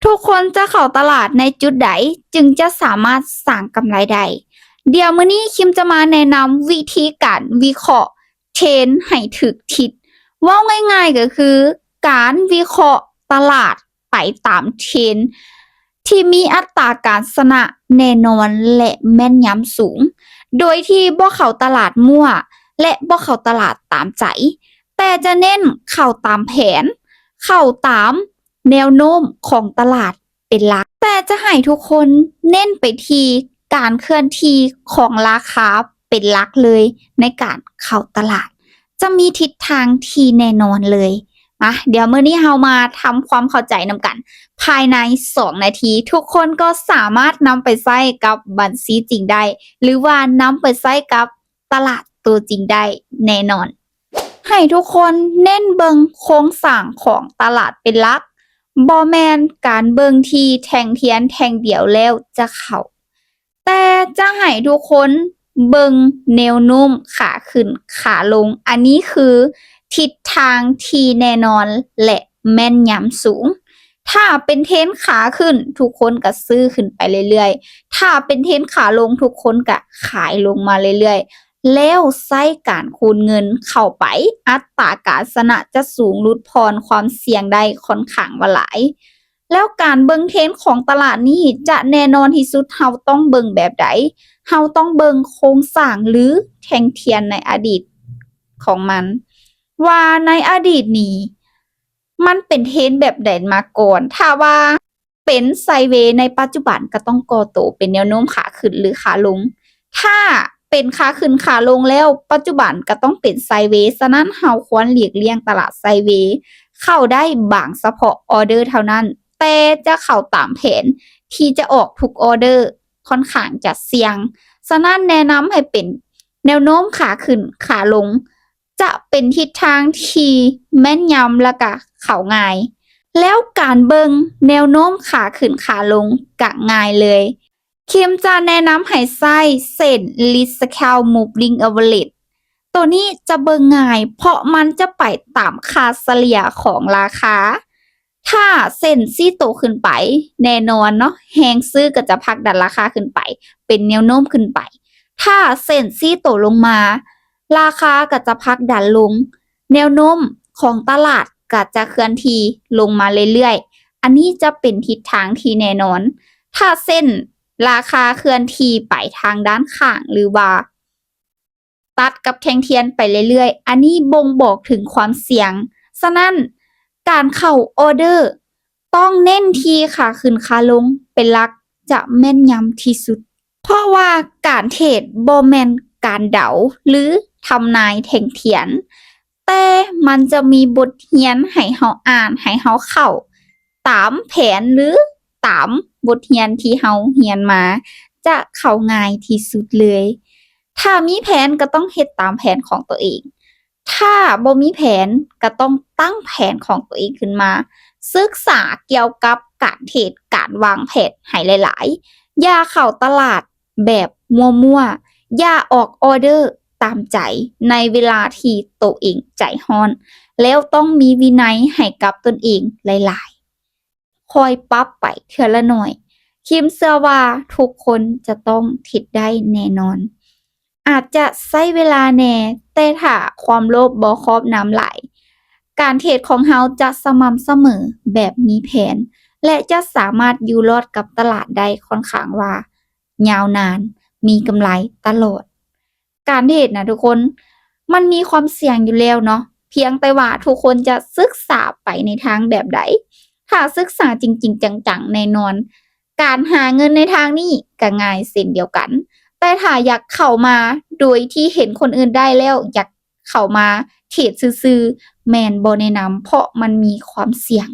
ທຸກຄົນຈະເຂົ້າຕະຫຼາດໃນຈຸດໃດຈຶ່ງຈະສາມາດສ້າງກຳໄລໄດ້? ດຽວມື້ນີ້ຄິມຈະມາແນະນຳວິທີການວິເຄາະເທຣນໃຫ້ຖືກທິດ. ເວົ້າງ່າຍໆກໍຄືການວິເຄາະຕະຫຼາດໄປຕາມເທຣນທີ່ມີອັດຕາການຊະນະແນ່ນອນ ແລະ ແມ່ນຍຳສູງ, ໂດຍທີ່ບໍ່ເຂົ້າຕະຫຼາດມົ້ວ ແລະ ບໍ່ເຂົ້າຕະຫຼາດຕາມໃຈ, ແຕ່ຈະເນັ້ນເຂົ້າຕາມແຜນ, ເຂົ້າຕາມແນວໂນ້ມຂອງຕະຫຼາດເປັນຫຼັກ, ແຕ່ຈະໃຫ້ທຸກຄົນເນັ້ນໄປທີ່ການເຄື່ອນທີ່ຂອງລາຄາເປັນຫຼັກເລີຍໃນການເຂົ້າຕະຫຼາດ, ຈະມີທິດທາງທີ່ແນ່ນອນເລີຍ. ມາ, ດຽວມື້ນີ້ເຮົາມາທຳຄວາມເຂົ້າໃຈນຳກັນ. ພາຍໃນສອງນາທີ, ທຸກຄົນກໍສາມາດນຳໄປໃຊ້ກັບບັນຊີຈິງໄດ້ ຫຼືວ່ານຳໄປໃຊ້ກັບຕະຫຼາດໂຕຈິງໄດ້ແນ່ນອນ. ໃຫ້ທຸກຄົນເນັ້ນເບິ່ງໂຄງສ້າງຂອງຕະຫຼາດເປັນຫຼັກ, ບໍ່ແມ່ນການເບິ່ງທີ່ແທ່ງທຽນແທ່ງດຽວແລ້ວຈະເຂົ້າ, ແຕ່ຈະໃຫ້ທຸກຄົນເບິ່ງແນວໂນ້ມຂາຂຶ້ນຂາລົງ. ອັນນີ້ຄືທິດທາງທີ່ແນ່ນອນ ແລະ ແມ່ນຍຳສູງ. ຖ້າເປັນເທຣນຂາຂຶ້ນ, ທຸກຄົນກໍຊື້ຂຶ້ນໄປເລື້ອຍໆ. ຖ້າເປັນເທຣນຂາລົງ, ທຸກຄົນກໍຂາຍລົງມາເລື້ອຍໆ. ແລ້ວໃຊ້ການຄູນເງິນເຂົ້າໄປ, ອັດຕາການຊະນະຈະສູງ, ຫຼຸດຜ່ອນຄວາມສ່ຽງໄດ້ຄ່ອນຂ້າງວ່າຫຼາຍ. ແລ້ວການເບິ່ງເທຣນຂອງຕະຫຼາດນີ້ຈະແນ່ນອນທີ່ສຸດ, ເຮົາຕ້ອງເບິ່ງແບບໃດ? ເຮົາຕ້ອງເບິ່ງໂຄງສ້າງ ຫຼື ແທ່ງທຽນໃນອະດີດຂອງມັນ, ວ່າໃນອະດີດນີ້ ມັນເປັນເທຣນແບບໃດມາກ່ອນ. ຖ້າວ່າເປັນໄຊເວໃນປັດຈຸບັນ ກໍຕ້ອງກໍ່ໂຕເປັນແນວໂນ້ມຂາຂຶ້ນ ຫຼື ຂາລົງ. ຖ້າເປັນຂາຂຶ້ນຂາລົງແລ້ວ, ປັດຈຸບັນກໍຕ້ອງເປັນໄຊເວ. ສະນັ້ນ, ເຮົາຄວນຫຼີກລ່ຽງຕະຫຼາດໄຊເວ, ເຂົ້າໄດ້ບາງສະເພາະອໍເດີເທົ່ານັ້ນ, ແຕ່ຈະເຂົ້າຕາມແຜນທີ່ຈະອອກທຸກອໍເດີ ຄ່ອນຂ້າງຈະສ່ຽງ. ສະນັ້ນ, ແນະນຳໃຫ້ເປັນແນວໂນ້ມຂາຂຶ້ນຂາລົງ ຈະເປັນທິດທາງທີ່ແມ່ນຍຳ ແລະ ກະເຂົ້າງ່າຍ. ແລ້ວການເບິ່ງແນວໂນ້ມຂາຂຶ້ນຂາລົງກະງ່າຍເລີຍ. ຄິມຈະແນະນຳໃຫ້ໃຊ້ເສັ້ນ Leadscale Moving Average. ໂຕນີ້ຈະເບິ່ງງ່າຍ ເພາະມັນຈະໄປຕາມຄ່າສະເລ່ຍຂອງລາຄາ. ຖ້າເສັ້ນຊີ້ໂຕຂຶ້ນໄປ, ແນ່ນອນເນາະ, ແຮງຊື້ກໍຈະຜັກດັນລາຄາຂຶ້ນໄປ, ເປັນແນວໂນ້ມຂຶ້ນໄປ. ຖ້າເສັ້ນຊີ້ໂຕລົງມາ, ລາຄາກໍຈະຜັກດັນລົງ, ແນວໂນ້ມຂອງຕະຫຼາດກໍຈະເຄື່ອນທີ່ລົງມາເລື້ອຍໆ. ອັນນີ້ຈະເປັນທິດທາງທີ່ແນ່ນອນ. ຖ້າເສັ້ນລາຄາເຄື່ອນທີ່ໄປທາງດ້ານຂ້າງ ຫຼືວ່າ ຕັດກັບແທ່ງທຽນໄປເລື້ອຍໆ, ອັນນີ້ບົ່ງບອກເຖິງຄວາມສ່ຽງ. ສະນັ້ນ, ການເຂົ້າອໍເດີຕ້ອງເນັ້ນທີ່ຂາຂຶ້ນຂາລົງເປັນຫຼັກ ຈະແມ່ນຍຳທີ່ສຸດ. ເພາະວ່າການເທຣດບໍ່ແມ່ນການເດົາ ຫຼື ທຳນາຍແທ່ງທຽນ, ແຕ່ມັນຈະມີບົດຮຽນໃຫ້ເຮົາອ່ານ, ໃຫ້ເຮົາເຂົ້າ ຕາມແຜນ ຫຼື ຕາມບົດຮຽນທີ່ເຮົາຮຽນມາ ຈະເຂົ້າງ່າຍທີ່ສຸດເລີຍ. ຖ້າມີແຜນກໍຕ້ອງເຮັດຕາມແຜນຂອງຕົວເອງ. ຖ້າບໍ່ມີແຜນກໍຕ້ອງຕັ້ງແຜນຂອງຕົວເອງຂຶ້ນມາ. ສຶກສາກ່ຽວກັບການເທຣດ, ການວາງແຜນໃຫ້ຫຼາຍໆ. ຢ່າເຂົ້າຕະຫຼາດແບບມົ້ວໆ. ຢ່າອອກອໍເດີຕາມໃຈໃນເວລາທີ່ໂຕເອງໃຈຮ້ອນ, ແລ້ວຕ້ອງມີວິໄນໃຫ້ກັບຕົນເອງຫຼາຍໆ. ຄ່ອຍປັບໄປເທື່ອລະໜ້ອຍ. ຄິມເຊື່ອວ່າທຸກຄົນຈະຕ້ອງເຮັດໄດ້ແນ່ນອນ. ອາດຈະໃຊ້ເວລາແດ່, ແຕ່ຖ້າຄວາມໂລບບໍ່ຄອບນຳຫຼາຍ, ການເທຣດຂອງເຮົາຈະສະໝ່ຳສະເໝີແບບມີແຜນ ແລະ ຈະສາມາດຢູ່ລອດກັບຕະຫຼາດໄດ້ຄ່ອນຂ້າງວ່າຍາວນານ, ມີກຳໄລຕະຫຼອດ. ການເທຣດນະທຸກຄົນ ມັນມີຄວາມສ່ຽງຢູ່ແລ້ວເນາະ, ພຽງແຕ່ວ່າທຸກຄົນຈະສຶກສາໄປໃນທາງແບບໃດ. ຖ້າສຶກສາຈິງໆຈັງໆ ແນ່ນອນ ການຫາເງິນໃນທາງນີ້ກໍງ່າຍເຊັ່ນດຽວກັນ. ແຕ່ຖ້າຢາກເຂົ້າມາໂດຍທີ່ເຫັນຄົນອື່ນໄດ້ແລ້ວ ຢາກເຂົ້າມາເທຣດຊື່ໆ ແມ່ນບໍ່ແນະນຳ, ເພາະມັນມີຄວາມສ່ຽງ.